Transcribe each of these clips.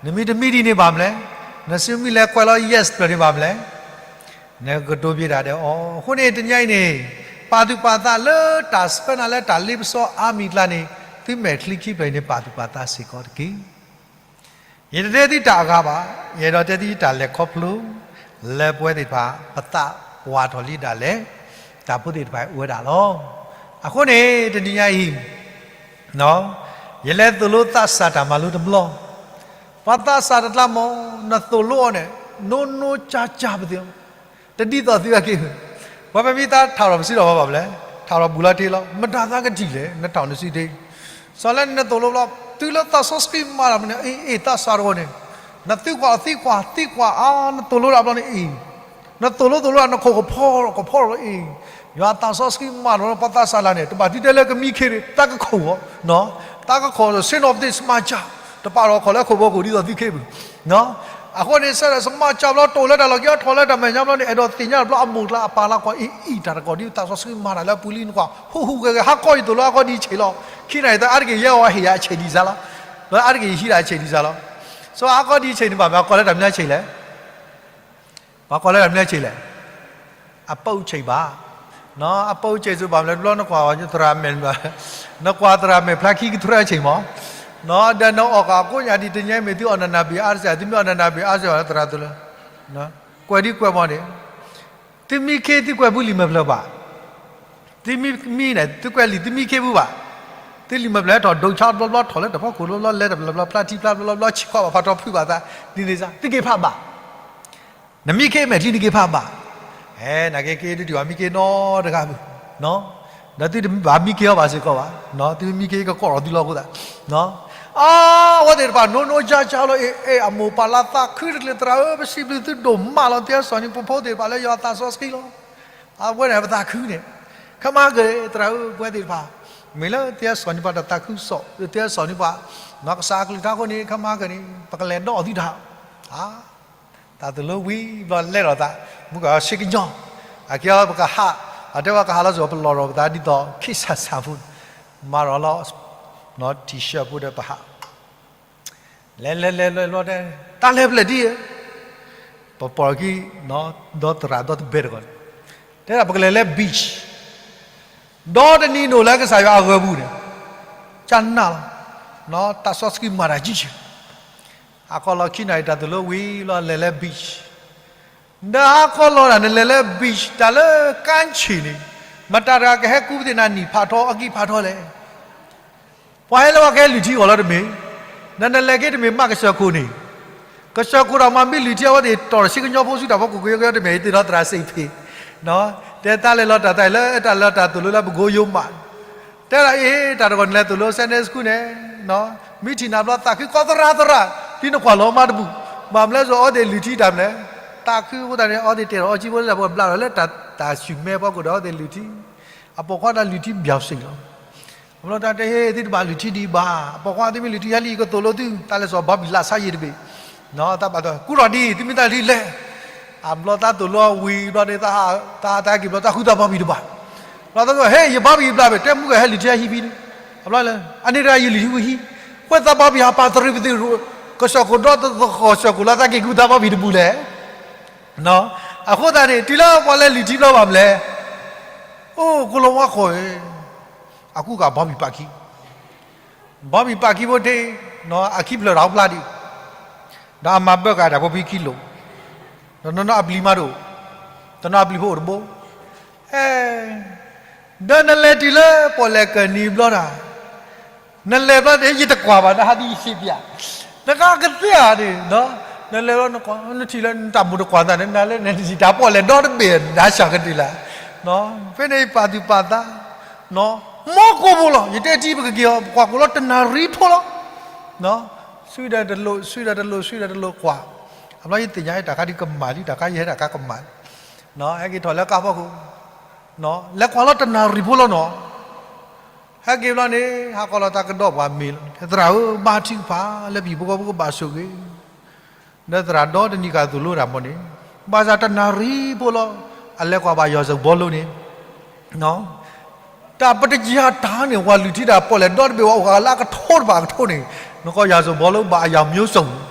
နမ့ၢ်တမံဒ်န့ၣ်ဘၣ်မလဲၣ်. နစုမ့ၢ်လဲၤကွဲးလီၤ yes ဖျၢၣ်န့ၣ်ဘၣ်မလဲၣ်. နကတိၤဘၣ်တၢ်ဒီးအီၤ. အဃိန့ၣ် တနံၤအံၤန့ၣ် ပာ်သူၣ်ပာ်သးလၢတၢ်ဆှၢနၤလၢတၢ်လ့ပစီအါမံၤအကျါန့ၣ် သုမဲာ်ချံခံဖျၢၣ်အံၤန့ၣ် ပာ်သူၣ်ပာ်သးစ့ၢ်ကီးတက့ၢ်. ယတတဲသုတၢ်အဂၤဘၣ်, ယအဲၣ်ဒိးတဲသုတၢ်လဲၤခီဖျိ လၢပဝဲသ့ၣ်တဖၣ် ပသးပှၢ်ထီၣ်လံဒၣ်လဲာ် တၢ်ဖိသ့ၣ်တဖၣ်အိၣ်ဝဲဒၣ်လီၤ. အဃိန့ၣ် တနံၤညါအံၤ ယလဲၤသိၣ်လိသးစၢ်တၢ်မၤလိတဘျီ, ပှၤသးစၢ်တကျါမ့ၢ် နသိၣ်လိအီၤန့ၣ် နိနိကၢ်ကၢ်ပသ့ၣ်, တဒ်သိးသုအက့ၢ်. ပှၤပမ့ၢ်သးထးထီၣ်ပစုဒီးပှၤဘၣ်မလဲၣ်, ထးထီၣ်ဘူးလီၤတ့ၢ်လီၤ, မတၤသးကထံၣ်လဲၣ် နထးထီၣ်နစုတ့ၢ်. စီၤလၢနသိၣ်လိဘျီ တုၤလၢသးစီဆှံမၤတၢ်မနုၤ အ့ၣ် အ့ၣ် သးစၢ်တဂီၢ်န့ၣ် နသံကွၢ်သံကွၢ်သံကွၢ်အါ နသိၣ်လိဒၣ်ဘျီန့ၣ်အ့ၣ် နသိၣ်လိသိၣ်လိဒၣ် နခိၣ်ကဖီကဖီလီၤအ့ၣ်. ယွၤသးစီဆှံမၤတၢ်လီၤ ပှၤသးစၢ်လၢန့ၣ် တဘၣ်ဒ်တဲလၢကမံခ့န့ၣ် သးကခိၣ်အီၤ, သးကခိၣ် စ့နီၣ်ပသ့ၣ်စမၤစၢ်, တပာ်ထီၣ်ခီၣ်လၢခိၣ်ဘီခိၣ်ဒ်သိးသုခ့ပူၤ. အဃိန့ၣ် စဲဒီးစမၤစၢ်ဘျီ တိၢ်လၢတၢ်လီၢ်ခံအီၤ ထီၣ်လၢတၢ်မဲာ်ညါဘျီန့ၣ် အဲၣ်ဒိးသ့ၣ်ညါတဘျီအမိၢ်ကျါအပၢ်လၢကီၢ်အ့ၣ်အံၤ တၢ်တကီၢ်ဒ်သးစီဆှံမၤတၢ်လၢအပူၤလံနကွၢ် ဟူးဟူးဂဲၤဂဲၤ ဟးကီၢ်ယသိၣ်လိဟးကီၢ်ဒ်အဆံးလီၤ. ခံနၣ်ရံၣ်သၢအါတက့ၢ် ယဲအီၤဟ့ၣ်ယၤအဆံးဒ်စါလီၤ. လၢအါတက့ၢ်ယဟံးဒၣ်အဆံးဒ်စါလီၤ. စီၤဟးကီၢ်ဒ်အဆံးန့ၣ်ဘၣ်မနုၤ ကီၢ်လၢတၢ်မနုၤအဆံးလဲၣ်. ပှၤကီၢ်လၢတၢ်မနုၤအဆံးလဲၣ်. အပူၤအဆံးဘၣ်. အပူၤအဆံးစ့ၢ်ဘၣ်မနုၤ တဘျီနကွၢ်သရၣ်မဲာ်, နကွၢ်သရၣ်မဲာ်ဖျါခံကထြၢအဆံးမး, ဒီးနအီၣ်ကီၢ်ကိးညါဒ်တနံၤအံၤမ့ၢ်သုအီၣ်နနၢ်ဘ့ၣ်အါတစဲး သုမ့ၢ်အီၣ်နနၢ်ဘ့ၣ်အါတစဲးဘၣ်လၢသရၣ်သိၣ်လိ ကွဲးဒ်ကွဲးမးန့ၣ်, သုမံခ့သုကွဲးဘုလံာ်မဲာ်ဖျၢၣ်ဘၣ်. သုမံမံန့ၣ် သုကွဲးလံာ်သုမံခ့ဘုဘၣ်. သုလံာ်မဲာ်ဖျၢၣ်ထီၣ်ဒိဆါတဘျီဘျီ ထီၣ်လၢတၢ်ဖီခိၣ်တဘျီဘျီ လဲၤတဘျီဘျီ ဖျါထံဖျါတဘျီဘျီ ဆံးခီၣ်ဘၣ်ဖးထီဖုးဘၣ်သး ဒ်န့ၣ်စ့ၢ် သုက့ၤဖးဘၣ်. နမံခ့မဲာ်ချံနက့ၤဖးဘၣ်. အဲ နာ်က့က့ၤဒုးဒံးဘၣ်မံခ့နီတဂၤမုၢ်, ဒီးသုတဘၣ်မံခ့အီၤဘၣ်စ့ၢ်ကီးဘၣ်, သုမံခ့ကကိးထီၣ်သုလီၤအဃိသတး, အဝဲသ့ၣ်တဖၣ် နိနိကၢ်ကၢ်လီၤ အ့ၣ် အ့ၣ် အမိၢ်ပၢ်လၢသးခုတကျ့ၢ် သရၣ်ဧၢ ပစံးဘျုးသုဒိၣ်မးလီၤ သ့စီၣ်န့ၣ် ပဖိသ့ၣ်တဖၣ်လၢယွၤသးစီဆှံလီၤ. အဝဲန့ၣ်ပသးခုန့ၣ်, ခဲမၤက့ၤ သရၣ်ဧၢ ပဝဲသ့ၣ်တဖၣ်, မ့ၢ်လၢသ့စီၣ်န့ၣ်ပှၤတသးခုစီၣ်, သ့စီၣ်န့ၣ်ပှၤ, ကစၢ်အကလုၢ်ကထါအဃိန့ၣ် ခဲမၤက့ၤန့ၣ် ပကလဲၤဒီးအီၤသုတၢ် တၢ်သိၣ်လိဝံၤဘျီလဲၤဒီးသး, မုၢ်ကဆ့ကညီ, အကဲပကဟး, အတဲဝဲကဟးလီၤစ့ၢ်ကီး ပလီၢ်ထီၣ်ပသးဒ်သိး ခ့ၣ်ဆၣ်ဆၣ်ဖိ, မၤထီၣ်လီၤ, T-shirt ဖိဒီးပဟး, လဲၤလဲၤလဲၤလဲၤဘျီတဲ, တၢ်လဲၤဖဲလဲၣ်ဒ်, ပပိာ်ခံ, ဒီးသရၣ်ဒီတဘဲတဂီၢ်, တဲဒၣ်ပကလဲၤလၢ beach, ဒီတနံၤဒိၣ်လၢကစၢ်ယွၤအဂီၤပူၤန့ၣ်, ကနၣ်လီၤ, တၢ်စီဆှံမၤတၢ်ကံဆ့ၣ်, ဟးခီလီၤခံနၣ်ရံၣ်တၢ်သိၣ်လိဝံၤလီၤ လဲၤလၢ beach, ဒီးဟးခီလီၤတၢ်န့ၣ် လဲၤလၢ beach တၢ်လၢကါဆံၣ်န့ၣ်, မတၤတဂၤကဟဲကူပသ့ၣ်နၤနံၣ်ဖးထီ အကံၢ်ဖးထီလဲၣ်. ပှၤဟဲလၢပှၤကဟဲလုၢ်ထံအီၤလီၤတမ့ၢ်, နနလဲၤက့ၤတမ့ၢ်မးကစၢၢ်ခိၣ်န့ၣ်, ကစၢၢ်ခိၣ်ဒီးမၤမ့ၢ်လုၢ်ထံအဝဲသ့ၣ်တီၢ်တဆံကညီဖိဆူတၢ်ဖီခိၣ်ကယီကယီတမ့ၢ် သ့ၣ်ဒီးသရၣ်စ့ၣ်ဖ့ၣ်, တဲတၢ်လဲၤလီၤတၢ်သးလၢတၢ်လၢတၢ်သိၣ်လိလၢပကိယိမး တဲဒၣ်အ့ၣ် တၢ်တဂီၢ်နလဲၤသိၣ်လိ Sunday School န့ၣ်, မ့ၢ်ထံၣ်နၤဘျီသးခုကီးသရၣ်သရၣ်, ဒ်နကွၢ်လီၤမါတဘူၣ်, ဘၣ်မနုၤလဲၣ် အဝဲသ့ၣ်လုၢ်ထံတၢ်မနုၤလဲၣ်, သးခုအဃိသတးန့ၣ် အဝဲသ့ၣ်တဲာ်ထီၣ်အီၤကံဖိလၢပှၤဘျးထီၣ်လၢတၢ်စူၢ်မဲဖီခိၣ်ဒီးအဝဲသ့ၣ်လုၢ်ထံ, အပိာ်ခွါတၢ်လုၢ်ထံဘၣ်စ့ၢ်လီၤ. အဘျီတၢ်တဲ ဟ့ၣ် သုတဘၣ်လုၢ်ထံဒံးဘၣ်, အပိာ်ခွါသုမ့ၢ်လုၢ်ထံဟဲလံ ယကသိၣ်လိသု တၢ်လဲၤစီၤဘီဘံၣ်လၢဆါယံာ်တဘ့ၣ်, တၢ်ဘၣ်တၢ် ကူၣ်ထီၣ်ဒ်အံၤ သုမ့ၢ်တၢ်လုၢ်ထံလဲၤ အဘျီတၢ်သိၣ်လိဝံၤဘျီန့ၣ် တၢ်ဟးက့ၤဘျီတၢ်ဃုသးဘီဘံၣ်တဘၣ်, ဘျီတၢ်သိၣ် ဟ့ၣ် ယဘီဘံၣ်ဘျးဘ့ၣ် တဲမူကဟဲလုၢ်ထံဟဲဟံးဖဲန့ၣ်, အဘျီလၢ အန့ၣ်တဂၤယလုၢ်ထံဝံၤဟံး, ဃိသးဘီဘံၣ်ဟးပာ်သရံးပသ့ၣ်, ကစၢၢ်ခိၣ်ဒီသဃီၤစၢၢ်ခိၣ်လၢတၢ်က့ၤကူၣ်သးဘီဘံၣ်တဘူၣ်လဲၣ်. အဃိသတးန့ၣ် တုၤလၢပှၤလဲၤလုၢ်ထံဘျီဘၣ်မနုၤလဲၣ်, အိၣ် ကိလီၤဝါဃိးဧၢ, အကူၣ်ကဘီဘံၣ်ပာ်ခံ ဘီဘံၣ်ပာ်ခံဖိတ့ၢ်, အခံဖျၢၣ်ထီၣ်ဖျါဒံး, ဒီးအမၤဘၢကၤတၢ်ဖိဖံခံလိာ်, ဒီးနီၢ်နီၢ်အပျံၤမးတအိၣ်, တနီၤအပျံၤဖိအိၣ်တဘိ, အဲ, ဒီးနလဲၤတုၤလၢပီၣ်လဲၣ်ကၢၢ်နံၤဘျီတၢ်, နလဲၤဘျီန့ၣ် ယတကွၢ်ဘၣ် နဟးဒ်ယစံးပျး, နကကသ့ဧါန့ၣ်, နလဲၤဘျီနကွၢ် နထံၣ်လၢနတၢ်မိၢ်တကွၢ်သးန့ၣ် နလဲၤနစံးတၢ်ပီၣ်လဲၣ်ဒီတဘ့ၣ် နဟးဆှၢကတၢၢ်လၢ, ဖဲန့ၣ်ပာ်သူၣ်ပာ်သး မီကိာ်ဖိလီၤ, ယတဲထံပကက့ၤအီၤ ပကွၢ်ကိာ်လီၤတနၣ်ရံၣ်ဖိလီၤ. စုဒီးတလိၣ် စုဒီးတလိၣ် စုဒီးတလိၣ်ကွၢ်, အဘျီယသ့ၣ်ညါတၢ်ခါဒ်ကမၣ်လံ တၢ်ခါယဟဲတၢ်ခါကမၣ်, ဟဲက့ၤထီၣ်လၢကါဖီခိၣ်, လဲၤကွၢ်လီၤတနၣ်ရံၣ်ဖိလီၤနီၤ, ဟဲက့ၤဘျီန့ၣ် ဟးကီလီၤတၢ်ကဒီးပှၤမ့ၢ်လီၤ, သရၣ်ဧၢ ဘါထုကဖၣ်လၢပဟံၣ်ဖိဃီဖိကဘၣ်ဆိၣ်ဂ့ၤ ဒီးသရၣ်ဒီတနံၤကသိၣ်လိတၢ်မီၢ်န့ၣ်, ဘၣ်ဆၣ်တနၣ်ရံၣ်ဖိလီၤ, အလဲၤကွၢ်ဘၣ်ယွၤစိၣ်ဘီလိန့ၣ်, တၢ်ပတယၤတၢ်န့ၣ် ပှၤလုၢ်ထံတၢ်ပီၣ်လဲၣ်ဒီတဘ့ၣ် ပှၤအိၣ်ဃာ်လၢအကထိတဖၣ်အကထိန့ၣ်, နကီၢ်ယွၤစိၣ်ဘီလိဘၣ်အယၤမျိုးစုံ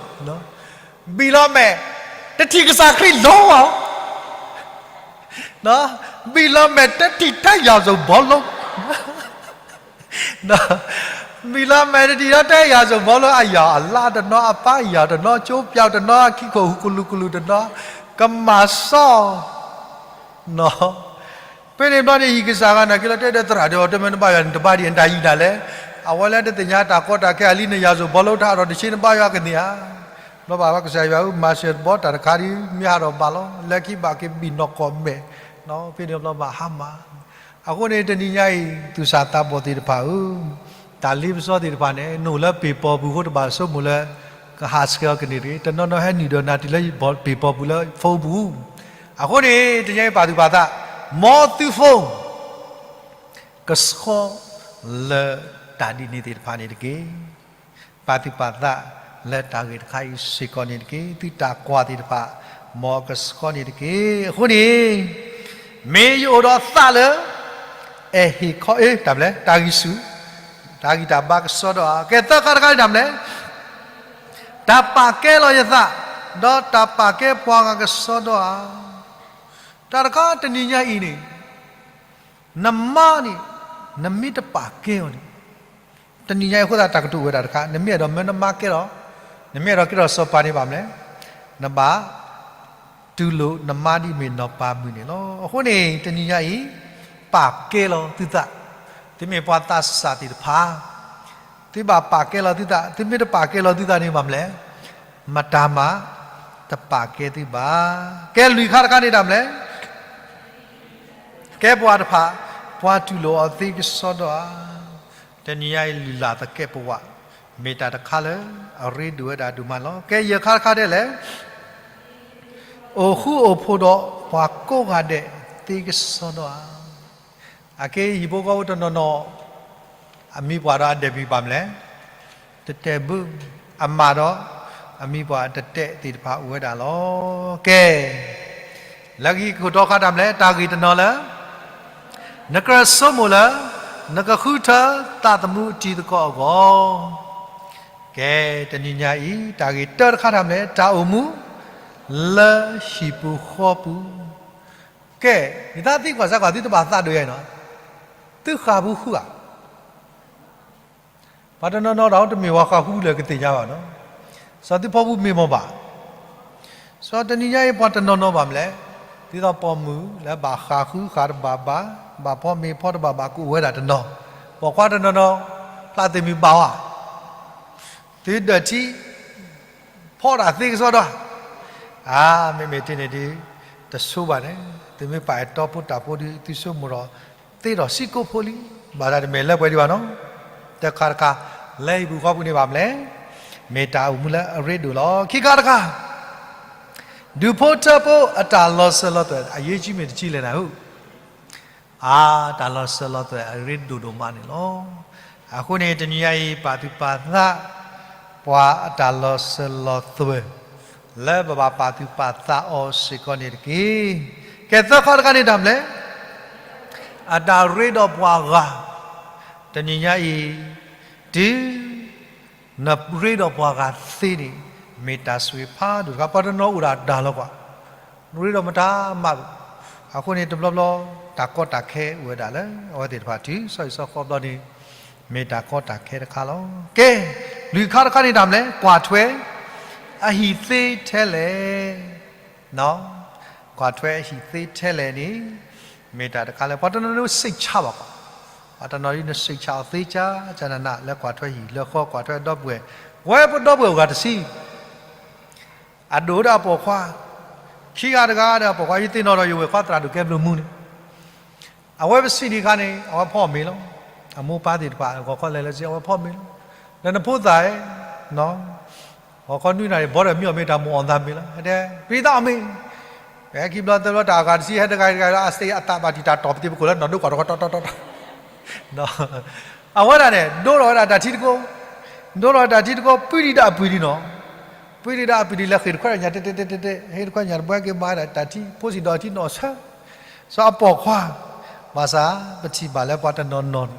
ဘံၣ်လီၤမဲာ်, တထံၣ်ကစၢ်ခရံာ်လီၤ, ဘံၣ်လီၤမဲာ်တထံၣ်တၢ်ယၤစိၤဘီလိ, ဘံၣ်လီၤမဲာ်တထံၣ်ဒီးတၢ်ယၤစိၤဘီလိ အယၤအလါတနီၤ အပၢ်ယၤတနီၤ ကၠိပျီတနီၤ အခံခိၣ်ဟူးကလူးကလူးတနီၤ ကမၤစီၣ် ဖဲန့ၣ်ဘျီန့ၣ် ဟံၣ်ကစၢ်ဂၤနာ်က့လီၤ တဲဒီးသရၣ်ဒီး တမ့ၢ်နဘါယွၤန့ၣ် တဘါဒံးနတၢ်ယံၤဒၣ်လဲာ်, အဝဲလၢတသ့ၣ်ညါတၢ်ကီတၢ်ခဲ အလံနယၤစိၤဘီလိတၢ်အါထီၣ်တဆ့ နဘါယွၤကန့ၢ်ဧါ, ဘျီဘၣ်ဝဲကစၢ်ယွၤဧၢ မၤစၢၤတဘီ တၢ်တခါဒ်မ့ၢ်ဟးထီၣ်ဘၣ်လီၤ လၢခံဘၣ်က့ၤဘံၣ်နီၢ်ကီၢ်မဲာ်, ဖဲန့ၣ်ဘျီဘၣ်ဟါမၢ်, အဃိန့ၣ် တနံၤညါအံၤ သူၣ်စၢ်သးဘီၣ်သ့ၣ်တဖၣ်ဧၢ, တၢ်လ့ပစီသ့ၣ်တဖၣ်န့ၣ် နအိၣ်လၢပ့ၤပီၤပူၤအဃိ တဘၣ်ဆိကမိၣ်လၢ ကဟးဆှဲးအီၤကန့ၢ်တဂ့ၤ, တနီၤနီၤဟဲနုာ်ဒီးနၤတုၤလၢပ့ၤပီၤပူၤလၢ phone ပူၤ, အဃိန့ၣ် တနံၤညါအံၤပာ်သူၣ်ပာ်သး မ်သု phone ကဆှီလၢတၢ်ဒ်န့ၣ်သ့ၣ်တဖၣ်န့ၣ်တက့ၢ်. ပာ်သူၣ်ပာ်သးလၢတၢ်ဂ့ၢ်တခါအံၤစ့ၢ်ကီးန့ၣ်တက့ၢ်. သုတၢ်ကွၢ်သ့ၣ်တဖၣ် မ်အကဆှီန့ၣ်တက့ၢ်. အဃိန့ၣ် မ့ၢ်ယအိၣ်ဒီးသးလၢ အဲၣ်ဟ့ၣ်ခီအ့ တၢ်ဘျဲ တၢ်ဂံၢ်ဆူၣ်, တၢ်ဂံၢ်တၢ်ဘါကဆှီဒီးဧါ. ကဲသၢခါတခါန့ၣ်တၢ်ဘျဲ တၢ်ပာ်ကဲလီၤယသး, ဒီးတၢ်ပာ်ကဲပှၤဂၤကဆှီဒီးဧါ. တၢ်တခါတနံၤညါအံၤန့ၣ် နမါန့ၣ် နမ့ၢ်တပာ်ကဲအီၤန့ၣ် တနံၤညါအံၤအဃိသတးတၢ်ကတိၤဝဲဒၣ်တခါ နမ့ၢ်အဲၣ်ဒိးမၢနမါကဲလီၤ, နမ့ၢ်အဲၣ်ဒိးကဲထီၣ်စီၤပၤန့ၣ်ဘၣ်မနုၤလဲၣ်, နဘၣ်တူၢ်လိာ်နမါဒ်မ့ၢ်နီၢ်ပၤမုၣ်န့ၣ်လီၤ. အဃိန့ၣ် တနံၤညါအံၤ ပာ်ကဲလီၤသုသး, သုမ့ၢ်ပှၤသးစၢ်သ့ၣ်တဖၣ် သုဘၣ်ပာ်ကဲလီၤသုသး, သုမ့ၢ်တပာ်ကဲလီၤသုသးန့ၣ်ဘၣ်မနုၤလဲၣ်, မတၤမး တပာ်ကဲသုဘၣ်. ကဲလွံၢ်ခါတခါန့ၣ်တၢ်မနုၤလဲၣ် ကဲပှၤတဖၣ် ပှၤတူၢ်လိာ်အီၤသ့ကစီဒီဧါ. တနံၤညါအံၤလုၢ်လၢ်သကဲးပဝး မ့ၢ်တၢ်တခါလၢအရ့ဒိၣ်ဝဲဒၣ်ဒိၣ်မးလီၤ. ကဲယဲၢ်ခါတခါဒဲးလဲၣ် အိၣ်ဃူအိၣ်ဖိးဒီးပှၤကိးဂၤဒဲးသ့ကစီဒီဧါ. အက့ဟံၣ်ဖိဃီဖိတနီၤနီၤ အမံၤပှၢ်ဒီးအဒဲးမံၤဘၣ်မနုၤလဲၣ်, တတဲာ်ဘၣ်, အမၤဒီးအမံၤပှၢ်တတဲာ်သ့ၣ်တဖၣ်အိၣ်ဝဲဒၣ်လီၤ. ကဲ လၢခံကထိတခါတၢ်မနုၤလဲၣ် တၢ်ဂ့ၢ်တနီၤလၢ နကြၢးဆိကမိၣ်လၢ နကဃုထၢသးသမူတံၤသကိးအဂီၢ်. ကဲ တနံၤညါအံၤ တၢ်ဂ့ၢ်တၢတခါတၢ်မနုၤလဲၣ် တၢ်အိၣ်မူလၢဟံၣ်ပူၤဃီပူၤ. ကဲ ယသးသံကွၢ်စၢ်ကွၢ်သုတဘၣ်သးဒိၣ်ယါအံၤနီၤ, သုဃၢ်ပူၤဃုဧါ. ပှၤတနီၤနီၤဒီးတမ့ၢ်ပှၤဃၢ်ဃုလၢာ်ကသ့ၣ်ညါဘၣ်နီၤ, စီၤသုဖီပူၤမ့ၢ်မ့ၢ်ဘၣ်, စီၤတနံၤညါအံၤပှၤတနီၤနီၤဘၣ်မနုၤလဲၣ်, ဒ်သိးပိာ်မုၣ်လၢဘၣ်ဃၢ်ဃုဃၢ်တဘၣ်ဘၣ်, ဘၣ်ဖီမ့ၤဖီတဘၣ်ဘၣ်ကအိၣ်ဝဲဒၣ်တနီၤ, ပိာ်ခွါတနီၤနီၤ ဖျါသ့ၣ်မုၢ်ဘၣ်ဝါ, သုဒၢးထံ ဖီဒၣ်သ့ကစီဒီ, အါ မ့မ့ၢ်တ့ၢ်န့ၣ်ဒုး တဆိဘၣ်န့ၣ်, သုမ့ၢ်ပာ်အဲၣ်တီဖိတၢ်ဖိဒုး သုဆိကမိၣ်ဒီး သ့ဒီးစံကိၣ်ဖိလံ, ဘၣ်တၢ်တမ့ၢ်လၢပှဲၤဒံးဘၣ်နီၤ, တခါတခါ လၢဟံၣ်ပူၤဃီပူၤန့ၣ်ဘၣ်မနုၤလဲၣ်, မ့ၢ်တၢ်အိၣ်မူလၢအရ့ဒိၣ်လီၤ. ခံခါတခါ ဒူၣ်ဖိထၢဖိအတၢ်လီၤစၢၤလီၤသွဲၣ် အရေးကြီးမ့ၢ်တထံလဲၣ်နၢ်ဟူ အါ တၢ်လီၤစၢၤလီၤသွဲၣ်အရ့ဒိၣ်ဒိၣ်မးန့ၣ်လီၤ. အဃိန့ၣ် တနံၤညါအံၤ ပာ်သူၣ်ပာ်သး ပှၤအတၢ်လီၤစၢၤလီၤသွဲၣ် လၢပဘၣ်ပာ်သူၣ်ပာ်သးအီၤစ့ၢ်ကီးန့ၣ်တက့ၢ်. ကဲသၢခါတခါန့ၣ်တၢ်မနုၤလဲၣ်, အတၢ်ရ့ဒီးပှၤဂၤ, တနံၤညါအံၤ တုၤ နရ့ဒီးပှၤဂၤသ့န့ၣ် မ့ၢ်တၢ်ဆိၣ်ဂ့ၤဖးဒိၣ်တခါ, ပှၤတနီၤအိၣ်ဒၣ်တၢ်လီၤကွၢ်, ရ့ဒီးမတၤမး, အဃိန့ၣ်တဘျီဘျီ တၢ်ကီတၢ်ခဲအိၣ်ဝဲဒၣ်လၢ အဝဲသ့ၣ်တဖၣ်တုၤ စီၤအံၤစီၤဃီဘျီန့ၣ် မ့ၢ်တၢ်ကီတၢ်ခဲတခါလီၤ. ကဲ လွံၢ်ခါတခါန့ၣ်တၢ်မနုၤလဲၣ်, ကွၢ်ထွဲ အဟံၣ်သ့ထဲလဲၣ် ကွၢ်ထွဲအဟံၣ်သ့ထဲလဲၣ်န့ၣ် မ့ၢ်တၢ်တခါလၢ ပှၤတနီၤနီၤစိတ်ချဘၣ်ကွၢ်, ပှၤတနီၤဒ်နစိတ်ချအီၤသ့ကၢ်ကၢ်နးနး လၢကွၢ်ထွဲဟံၣ်လၢဃီ ကွၢ်ထွဲဒီပုၢ်ဝဲၢ်, ဝဲပဒီပုၢ်ဝဲၢ်အိၣ်ဂၤတဆံ အဒိၣ်ဒီးအပိာ်ခွါ, ခံဂၤတဂၤဒီးအပိာ်ခွါ, ယသ့ၣ်နီၣ်ဒီးယဝဲၢ်ခွါသရၣ်ဒိၣ်ကဲဘျုးမူန့ၣ် အဝဲပစံးဒံးခါန့ၣ် အဝဲဖီမ့ၤလီၤ. အမိၢ်ပၢ်သ့ၣ်တဖၣ် ဂီၤခီလဲၤလၢစ့ အဝဲဖီမ့ၤလီၤ. ဒီးနဖိသၣ်ဧၢ, ဂီၤခီနွံနၣ်ရံၣ် ဘီဒီးမံအီၣ်မ့ၤ တၢ်မိၣ်အီၣ်သးမ့ၤလီၤ. ဟဲတဲ ပျံၤသးအီၣ်မ့ၤ, ဖဲခံဘျီသၢဘျီ တၢ်အဂၤတဆံ ဟဲတဂၤတဂၤဒီး အစ့အသးဘၣ်တံာ်တာ်တီၤပသ့ၣ်ပကိၣ်လၢနီၢ်ဒိကွၢ်တကီတီတီတီတီ အဝဲဒၣ်န့ၣ် ဒိလီၤဝဲဒၣ်တၢ်ထံတကိး, ဒိလီၤဝဲတၢ်ထံတကိး ပှံၤဒံးဒၣ်အပှံၤဒံးနီၤ, ပှံၤဒံးဒၣ်အပှံၤဒံးလၢဃ့ၢ်တခွဲးညါ တဲတဲတဲတဲတဲ ဟ့ၣ်တခွဲးညါတဘှဲက့ၤမၤဒၣ်တၢ်ထံ ဖိစံၣ်ဒီးထံနီၢ်ဆၢ, စီၤအပိာ်ခွါ, ဘၣ်ဆၣ် ပထံၣ်ဘၣ်လၢပှၤတနီၤနီၤန့ၣ်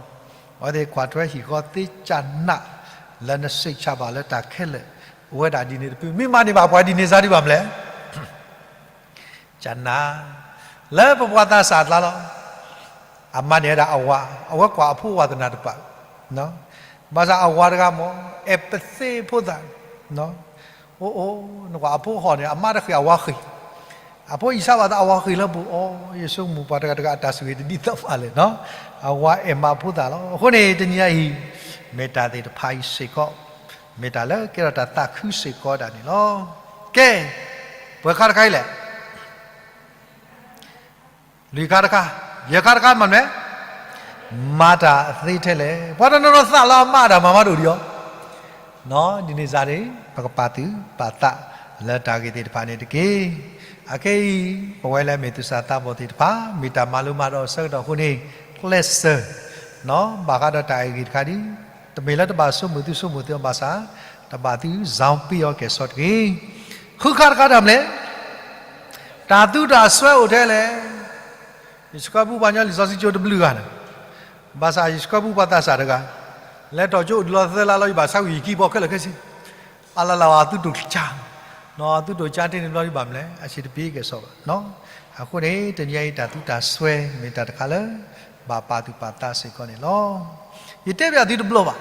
အဝဲသ့ၣ်ကွၢ်ထွဲဟံၣ်ဃီသ့ကၢ်နး လၢနစိတ်ချဘၣ်လၢတၢ်ခဲလၢာ် ဝဲဒၣ်ဒ်န့ၣ်တဖု မ့ၢ်မၤန့ၢ်ဘၣ်ပှၤဒ်န့ၣ်စါဒံးဘၣ်မလဲၣ်. ကနၤ, လၢပပှၤသးစၢ်အကျါလီၤ. အမၤန့ၢ်ဝဲဒၣ်အဝၤ, အဝဲကွၢ်အဖိဝါသနၢ်တပာ်, ဘၣ်ဆၣ်အဝၤတဂၤမ့ၢ် အဲၣ်ပသ့ဖိသၣ်, အိၣ်အိၣ်, နကွၢ်အဖိဟီၣ်န့ၣ် အမါတဃ့ၢ်အဝၤဃ့ၢ်, အဖိအံၣ်စၢ်ဘၣ်သးအဝၤဃ့ၢ်လၢပူၤအီၤ, ယဆိကမိၣ်ပှၤတဂၤတဂၤအတၢ်ဆိၣ်ဂ့ၤတဒ်သိးဘၣ်လဲၣ်, အဝၤအဲၣ်မးဖိသၣ်လီၤ. အဃိန့ၣ် တနံၤညါအံၤ မ့ၢ်တၢ်သ့ၣ်တဖၣ်အံၤစ့ၢ်ကီး မ့ၢ်တၢ်လၢကဲထီၣ်တၢ်သးခုစ့ၢ်ကီးဒၣ်န့ၣ်လီၤ. ကဲ, ပှဲၤခါတခါအံၤလဲၣ်, လွံၢ်ခါတခါ, ယဲၢ်ခါတခါမၤမလဲၣ်, မၤတၢ်သ့ထဲလဲၣ်. ပှၤတနီၤနီၤသးလီၤမၤတၢ်မၤမးဒိၣ်ဒံးအီၤ, ဒ်န့ၣ်စါန့ၣ် ပကပာ်သူၣ်ပာ်သးလၢတၢ်ဂ့ၢ်သ့ၣ်တဖၣ်န့ၣ်တက့ၢ်. အခဲအံၤ ပဝဲလၢမ့ၢ်သူၣ်စၢ်သးဘီၣ်သ့ၣ်တဖၣ် မ့ၢ်တၢ်မၤလိမၤဒိးအဆၢကတီၢ်အဃိန့ၣ် ကျဲးစၢး ဘၣ်ဃးဒီးတၢ်အဲၣ်ဂ့ၢ်တခါဒ် တမ့ၢ်လၢတဘၣ်ဆိကမိၣ်သုဆိကမိၣ်သုအီၤဘၣ်ဆၣ် တဘၣ်သု ဇီပ့ၤအီၤကဲၣ်ဆိးတက့ၢ်. ဃုခါတခါတၢ်မနုၤလဲၣ်, တၢ်သူတၢ်စွဲအိၣ်ထဲလဲၣ်. ယဆှၢပူပှၤကညီလံာ်စီဆှံကၠိတဘျုးဂၤန့ၣ်, ဘၣ်ဆၣ်ယဆှၢပူပှၤသးစၢ်တဂၤ, လဲၤထီၣ်ကၠိအိၣ်ဒံးလီၤသၢလါလီၤ ယဘၣ်ဆါကွံာ်ယခံဘီခဲလၢာ်ခဲဆ့, အလၢ်လၢ်အသုတိာ်ကၠါ, သုတိာ်ကၠါတ့ၢ်န့ၣ်ဘျီဒ်ဘၣ်မနုၤလဲၣ် အစံးတပ့ၤကဲၣ်ဆိးဘၣ်. အဃိန့ၣ် တနံၤအံၤတၢ်သူတၢ်စွဲမ့ၢ်တၢ်တခါလၢ ဘၣ်ပာ်သူၣ်ပာ်သးစ့ၢ်ကီးန့ၣ်လီၤ. ယတဲပၠးသုတဘျီဘၣ်,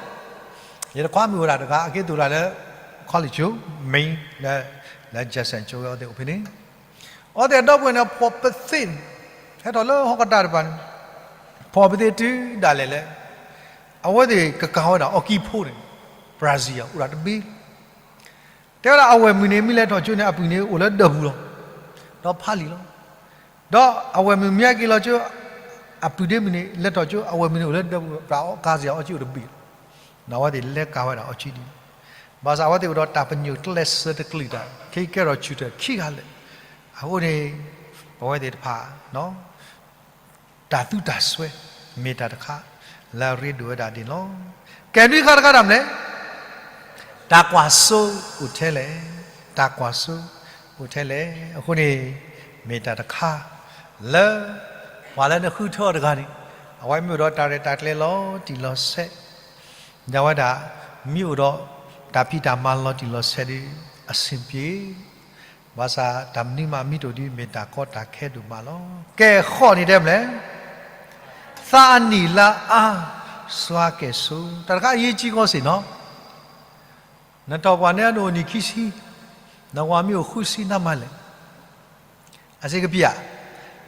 ယတခွါမုၣ်အိၣ်ဒၣ်တဂၤ အက့ၤသိၣ်တၢ်လၢ college မ့ၢ် လၢ Jackson ကၠိဝဲအဝဲသ့ၣ်အိၣ်ဖဲန့ၣ်, အဝဲသ့ၣ်အဒီပုၢ်ဝဲၢ်န့ၣ် ဖီၣ်ပသ့ၣ်န့ၣ်, ဟဲထီၣ်လၢဟီၣ်ကတၢၢ်တပၤန့ၣ်, ဖီၣ်ပသ့ၣ်တုၤဒၣ်လဲာ်လဲၣ်, အဝဲသ့ၣ်ကကၤဝဲဒၣ်အီၣ်ကံဖိန့ၣ်, Brazil အိၣ်ဒၣ်တဘ့ၣ် တဲဝဲဒၣ်အဝဲၢ်မုၣ်န့ၣ် မ့ၢ်လဲၤထီၣ်ကၠိန့ၣ် အပုၢ်န့ၣ်အိၣ်လၢဒၢးပူၤလီၤ, ဒီးဖးလံာ်လီၤ. ဒီးအဝဲၢ်မုၣ်မ့ၢ်ဟဲက့ၤလီၤကၠိ, အပုၢ်ဒ့မုၣ်န့ၣ် လဲၤထီၣ်ကၠိ အဝဲၢ်မုၣ်န့ၣ်အိၣ်လၢဒၢးပူၤ ပှၤအီၣ်ကၤစ့ၢ်အီၣ်ကံအိၣ်တဘ့ၣ်လီၤ. အဝဲသ့ၣ်လဲၤကၤဝဲဒၣ်အီၣ်ကံဒ်န့ၣ်, ဘၣ်ဆၣ်အဝဲသ့ၣ်အိၣ်ဒီးတၢ်ပညိၣ်ကျဲးစၢးတကလုာ်တၢ် ခဲအံၤကဲထီၣ်ဆူၣ်ထၢၣ်ခံဂၤလၢာ်. အဃိန့ၣ် ပဝဲသ့ၣ်တဖၣ် တၢ်သူတၢ်စွဲ မ့ၢ်တၢ်တခါ လၢအရ့ဒိၣ်ဝဲဒၣ်န့ၣ်လီၤ. ကဲနွံခါတခါတၢ်မနုၤလဲၣ်, တၢ်ကွၢ်စိအိၣ်ထဲလဲၣ်, တၢ်ကွၢ်စိအိၣ်ထဲလဲၣ်. အဃိန့ၣ် မ့ၢ်တၢ်တခါ လၢ ပှၤလၢနဃုထၢအီၤတဂၤန့ၣ် အဝဲမ့ၢ်အိၣ်ဒီးတၢ်ရဲၣ်တၢ်ကျဲၤလီၤတံၢ်လီၤဆဲး, ဒီးဝဲဒၣ် မ့ၢ်အိၣ်ဒီးတၢ်ဖံးတၢ်မၤလီၤတံၢ်လီၤဆဲးဒီး အဆင်ပြေ ဘၣ်ဆၣ်တၢ်မနုၤမးမံၤတအိၣ်ဒီး မ့ၢ်တၢ်ကီတၢ်ခဲဒိၣ်မးလီၤ. ကဲဃိးန့ၣ်တဲမနုၤလဲၣ်, သးအနံၣ်လါအါ စွါကဲၣ်ဆိး, တၢ်တခါအရေးကြီးကီးစ့ၢ်နီၤ. နထီၣ်ပှၢ်န့ၣ် နအိၣ်နံၣ်ခံဆံ, နဝၤမ့ၢ်အိၣ်ဃုဆံနမၤလဲၣ်, အစ့ၢ်ကပီၤဧါ,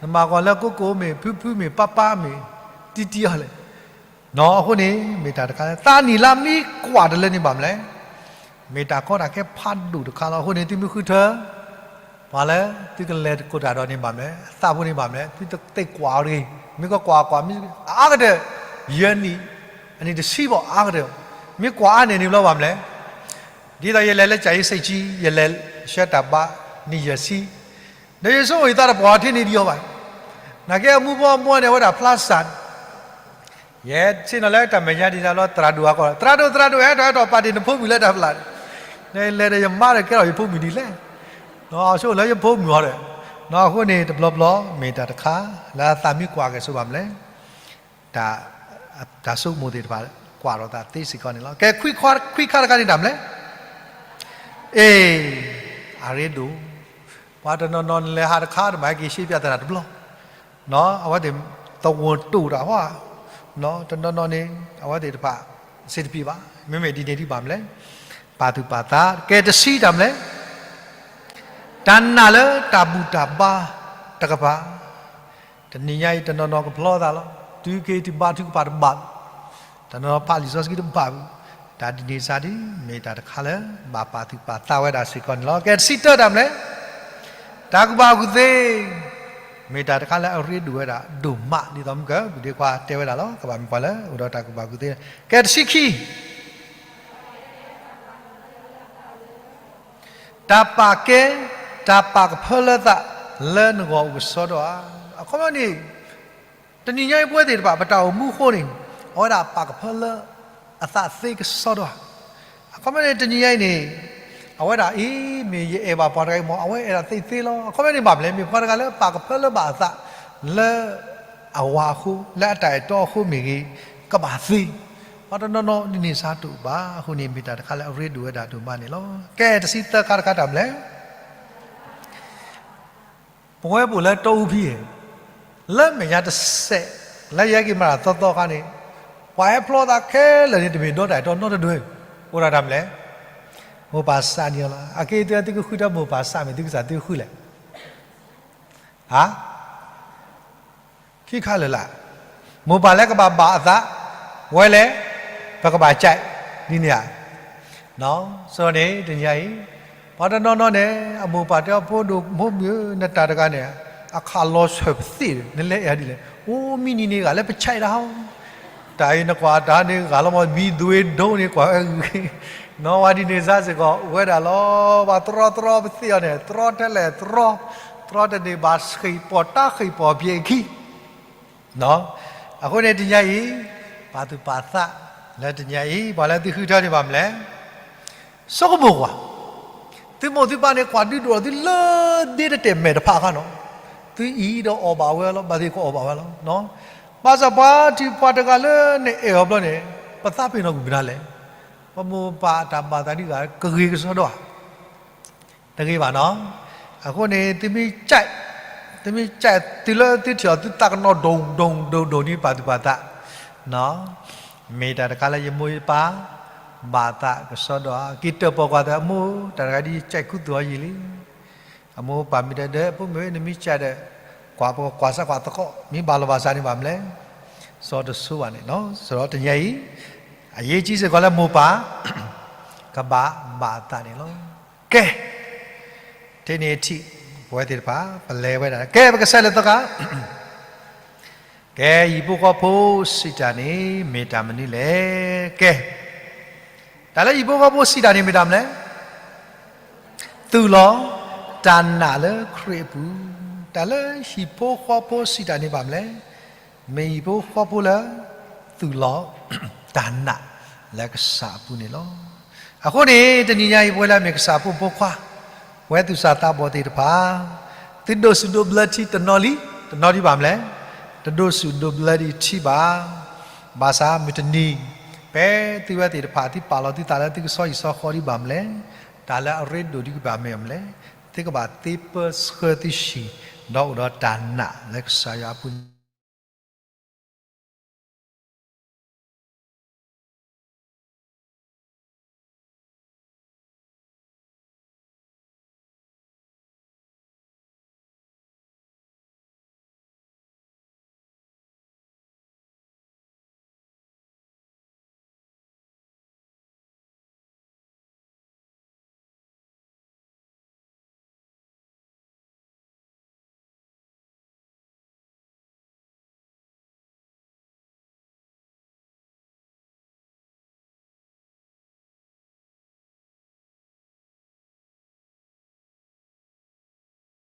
နမၤကွၢ်လၢကိကိမ့ၢ် ဖုဖုမ့ၢ် ပၢ်ပၢ်မ့ၢ် တံတံအီၤလဲၣ်. နီၤ အဃိန့ၣ် မ့ၢ်တၢ်တခါလၢ သးနံၣ်လါမံၤကွၢ်တလၢန့ၣ်ဘၣ်မနုၤလဲၣ်, မ့ၢ်တၢ်ကီတၢ်ခဲဖးဒိၣ်တခါလီၤ. အဃိန့ၣ် သုမ့ၢ်ဃုထၢ ပှၤလၢသုကလဲၤသကိးတၢ်ဒီးန့ၣ်ဘၣ်မနုၤလဲၣ်, အသးဖိန့ၣ်ဘၣ်မနုၤလဲၣ်, သုတသ့ကွၢ်အီၤတဂ့ၤ, မ့ၢ်ကကွၢ်ကွၢ် မ့ၢ်အါကတၢၢ် ယဲၢ်နံၣ်, အနံၣ်တဆံဘၣ်အါကတၢၢ်, မ့ၢ်ကွၢ်အါန့ၢ်န့ၣ်ဘျီဘၣ်မနုၤလဲၣ်. ဒ်သိးယလဲၤလၢကၠၤအ့စ့ၣ်ကၠံ ယလဲၤဆှၢတၢ်ဘါ နံၣ်ယဲၢ်ဆံ, ဒီးယဆိကမိၣ်ယသးတပှၢ်ထဲန့ၣ်ဒံးအီၤဘၣ်. နာ်က့အမူဘီမူန့ၣ် အဝဲဒၣ်ဖျါစၢ်န့ၣ်, ယဲဆ့ၣ်နီၤလၢတၢ်မဲာ်ညါဒ်န့ၣ်ဘျီ သရၣ်ဒိၣ်အကိး, သရၣ်ဒိၣ် သရၣ်ဒိၣ် ဟဲထီၣ်ဟဲထီၣ်ပာ်တ့ၢ်နဖိမုၣ်လၢတၢ်ဖျါန့ၣ်, နလဲၤဒီးယမါဒီးကဲထီၣ်ယဖိမုၣ်ဒ်လဲၣ်, အဆိလၢယဖိမုၣ်အီၤဒီး, အဃိန့ၣ် တဘျီဘျီ မ့ၢ်တၢ်တခါ လၢအသးမံကွၢ်ကဲၣ်ဆိးဘၣ်မနုၤလဲၣ် တၢ်ဆိကမိၣ်သ့ၣ်တဖၣ် ကွၢ်ထီၣ်သးသ့စ့ၢ်ကီးန့ၣ်လီၤ. ကဲ ခွံခါတခါန့ၣ်တၢ်မနုၤလဲၣ်, အ့ၣ်, အရ့ဒိၣ်, ပှၤတနီၤနီၤနလဲၤဟးတခါ တမၤက့ၤရှဲပၠးသရၣ်တဘျီ, အဝဲသ့ၣ်သဝီတိၢ်တၢ်ဟီ, တနီၤနီၤန့ၣ် အဝဲသ့ၣ်တဖၣ် စ့တပံၤဘၣ်, မ့မ့ၢ်ဒ်န့ၣ်ဒံးဘၣ်မနုၤလဲၣ်, ပာ်သူၣ်ပာ်သး, ကဲတဆံတၢ်မနုၤလဲၣ် တၢ်နာ်လၢတၢ်ဘူၣ်တၢ်ဘါတကပၤ, တနံၤညါအံၤတနီၤနီၤကဖျီသးလီၤ, တုၤက့ၤတုၤဘါထုကဖၣ်တဘၣ်, တနီၤနီၤဖးလံာ်စီဆှံတဘၣ်, တၢ်ဒ်န့ၣ်စါဒ် မ့ၢ်တၢ်တခါလၢ ဘၣ်ပာ်သူၣ်ပာ်သးဝဲဒၣ်စ့ၢ်ကီးန့ၣ်လီၤ. ကဲတဆံတၢတၢ်မနုၤလဲၣ်, တၢ်ကူၣ်ဘၣ်ကူၣ်သ့, မ့ၢ်တၢ်တခါလၢအရ့ဒိၣ်ဝဲဒၣ်ဒိၣ်မး ဒ်သိးမုၢ်ကၢ ပူၤဒ့ခွါတဲဝဲဒၣ်လီၤ, ကဘၣ်မ့ၢ်ပှၤလၢအိၣ်ဒီးတၢ်ကူၣ်ဘၣ်ကူၣ်သ့, ကဲတဆံခံ တၢ်ပာ်ကဲ, တၢ်ပာ်ကဖၢလၢသးလၢနဂီၢ်အိၣ်ကစီဒီဧါ. အခီပညီန့ၣ်, တနံၤညါအံၤပဝဲသ့ၣ်တဖၣ် ပတၢ်အိၣ်မူအဃိန့ၣ်, အဝဲဒၣ်ပာ်ကဖၢလၢအသးသ့ကစီဒီဧါ. အခီပညီန့ၣ် တနံၤညါအံၤန့ၣ်, အဝဲဒၣ်အံၤ မ့ၢ်ယအဲၣ်ဘၣ်ပှၤတဂၤအံၤမ့ၢ် အဝဲအဲၣ်ဒၣ်သ့သ့လီၤ. အခီပညီန့ၣ်ဘၣ်မနုၤလဲၣ်, မ့ၢ်ပှၤတဂၤလၢပာ်ကဖၢလၢဘၣ်အသးလၢ အဝၤအဃိ, လၢအတၢ်အဲၣ်တီအဃိမ့ၢ်ဂ့ၤ, ကဘၣ်သ့, ပ ပှၤတနီၤနီၤဒ်န့ၣ်စးတအိၣ်ဘၣ်. အဃိန့ၣ်မ့ၢ်တၢ်တခါလၢအရ့ဒိၣ်ဝဲဒၣ်ဒိၣ်မးန့ၣ်လီၤ. ကဲ တဆံသၢခါတခါတၢ်မနုၤလဲၣ်. ပဝဲပအိၣ်လၢတီအူဖဲအံၤ, လၢမဲာ်ညါတစဲး, လၢယဟဲက့ၤမၤတၢ်သီသီအခါန့ၣ်, ပှၤဟဲဖျီသးခဲလၢာ်န့ၣ် တမ့ၢ်ဒီတၢ်အဲၣ်တီနီတဒွဲ, အိၣ်ဒၣ်တၢ်မနုၤလဲၣ်. မိၢ်ပၢ်စးန့ၣ်လီၤ. အက့ၢ်သုသုဃုထၢမိၢ်ပၢ်စး မ့ၢ်သုကစၢ်သုဃုလဲၣ်. ဟါ ခံခါလၢာ်လၢ်, မိၢ်ပၢ်လၢကဘၣ်ဘၣ်အသး, ဝဲလဲၣ်, ပကဘၣ်ကဲး, ဒ်န့ၣ်ဧါ. စးထီၣ်န့ၣ် တနံၤအံၤ, ပှၤတနီၤနီၤန့ၣ် အမိၢ်ပၢ်တဲအီၤ ဖိဒိၣ်မိၢ်မုၣ်ဧၢ နတၢ်တဂၤန့ၣ် အခးလီၤဆၢၣ်ပသ့ၣ်ဒီး နလဲၤအဲၣ်ဒ်လဲၣ်. အိၣ်မံနံၤန့ၣ်ဂၤလၢပကဲးတၢ်ဟီ တၢ်အံၤနကွၢ်တၢ်န့ၣ်ဂၤလီၤမး မံၤဒွဲဒိၣ်န့ၣ်ကွၢ်ဝဲဂ့ၤ, နီၢ်ဝဲဒ်န့ၣ်စ့ၢ်ကီး အိၣ်ဝဲဒၣ်လီၤ. ပှၤတြီတြီပသ့ၣ်အီၤန့ၣ် တြီထဲလဲၣ်တြီ, တြီတန့ၢ်ဘၣ် ဃ့ၢ်ပိာ်တၢ်ဃ့ၢ်ပိာ်ပှဲၤအခံ အဃိန့ၣ်တနံၤအံၤ, ပာ်သူၣ်ပာ်သးလၢတနံၤအံၤ ပှၤလၢသုဃုထၢန့ၣ်ဘၣ်မနုၤလဲၣ်. ဆိကမိၣ်ကွၢ်, သုမိၢ်သုပၢ်န့ၣ် ကွၢ်ဒုးဒိၣ်ထီၣ်သုလၢဒ့တတဲာ်မဲာ်တဖၣ်အခါနီၤ, သုအံၤဒီးအီၣ်ဘၣ်ဝဲလီၤ, ဘၣ်သ့ၣ်ကအီၣ်ဘၣ်ဝဲလီၤ. ဘၣ်ဆၣ်ပှၤထံၣ်ပှၤတဂၤလၢနအဲၣ်အီၤဘျီန့ၣ်, ပသးပ့ၤနီၣ်ကွံာ်မနုၤလဲၣ်. ပမိၢ်ပၢ်အတၢ်ဘၣ်သးဒ်ဂၤ ကဂ့ၤကစီဒီဧါ. တဂ့ၤဘၣ်နီၤ. အဃိန့ၣ် သုမ့ၢ်ကဲး, သုမ့ၢ်ကဲးတုၤလၢသုထံၣ်အီၤ သုသးကနီၤဒိၣ်ဒိၣ်ဒိၣ်ဒိၣ်န့ၣ် ပာ်သူၣ်ပာ်သး, မ့ၢ်တၢ်တခါလၢယမိၢ်ယပၢ် ဘၣ်သးကစီဒီဧါ. က့ၤတၢၣ်ပီၢ်ကွၢ်သး အမိၢ် တၢ်တဂၤဒ်ယကဲးခူသူၣ်အီၤယံာ်လံ. အမိၢ်ပၢ်မ့ၢ်တဲဒီး ဖိမုၣ်ဧၢ နမ့ၢ်ကဲးဒီး ကွၢ်ပကွၢ်စၢ်ကွၢ်သကိး မ့ၢ်ဘၣ်လီၤဘၣ်စးန့ၣ်ဘၣ်မနုၤလဲၣ်. စီၤတဆိဘၣ်န့ၣ်, စးထီၣ်တနံၤအံၤ, အရေးကြီးစ့ၢ်ကီးလၢမိၢ်ပၢ် ကဘၣ်ဘၣ်သးန့ၣ်လီၤ. ကဲ, ထဲန့ၣ်ထံၣ် ပဝဲသ့ၣ်တဖၣ် ပလဲၤဝဲဒၣ်, ကဲ ပကဆဲးလၢသီခါ ကဲ ဟံၣ်ဖိဃီဖိစံးတၢ်န့ၣ် မ့ၢ်တၢ်မနုၤလဲၣ်. ကဲ, တၢ်လၢဟံၣ်ဖိဃီဖိစံးတၢ်န့ၣ်မ့ၢ်တၢ်မနုၤလဲၣ်. သူၣ်လီၤတၢ်နာ်လၢခရံာ်အပူၤ, တၢ်လၢဟံၣ်ဖိဃီဖိစံးတၢ်န့ၣ်ဘၣ်မနုၤလဲၣ်. မ့ၢ်ဟံၣ်ဖိဃီဖိလၢ သူၣ်လီၤတၢ်နာ်လၢကစၢ်အပူၤန့ၣ်လီၤ. အဃိန့ၣ် တနံၤညါအံၤ ပဝဲလၢအမ့ၢ်ကစၢ်အဖိမုၣ်ဖိခွါ, ပဝဲသူၣ်စၢ်သးဘီၣ်သ့ၣ်တဖၣ်, သုဒိးစူၣ်ဒိးဘျၢထံတနီၤလံ, တနီၤဒံးဘၣ်မနုၤလဲၣ်, တဒိးစူၣ်ဒိးဘျၢဒံးထံဘၣ်. ဘၣ်ဆၣ်မုၢ်တနံၤ, ဖဲသုဝဲသ့ၣ်တဖၣ် သုပာ်လီၤသုသးလၢသုကဆီဟံၣ်ဆီဃီဒံးဘၣ်မနုၤလဲၣ်, တၢ်လၢအရ့ဒိၣ်ဒံးကဘၣ်မ့ၢ်မနုၤလဲၣ်, သုကဘၣ်သ့ပၢဆှၢသုဟံၣ်, ဒီးအိၣ်ဒီးတၢ်နာ်လၢကစၢ်ယွၤအပူၤန့ၣ်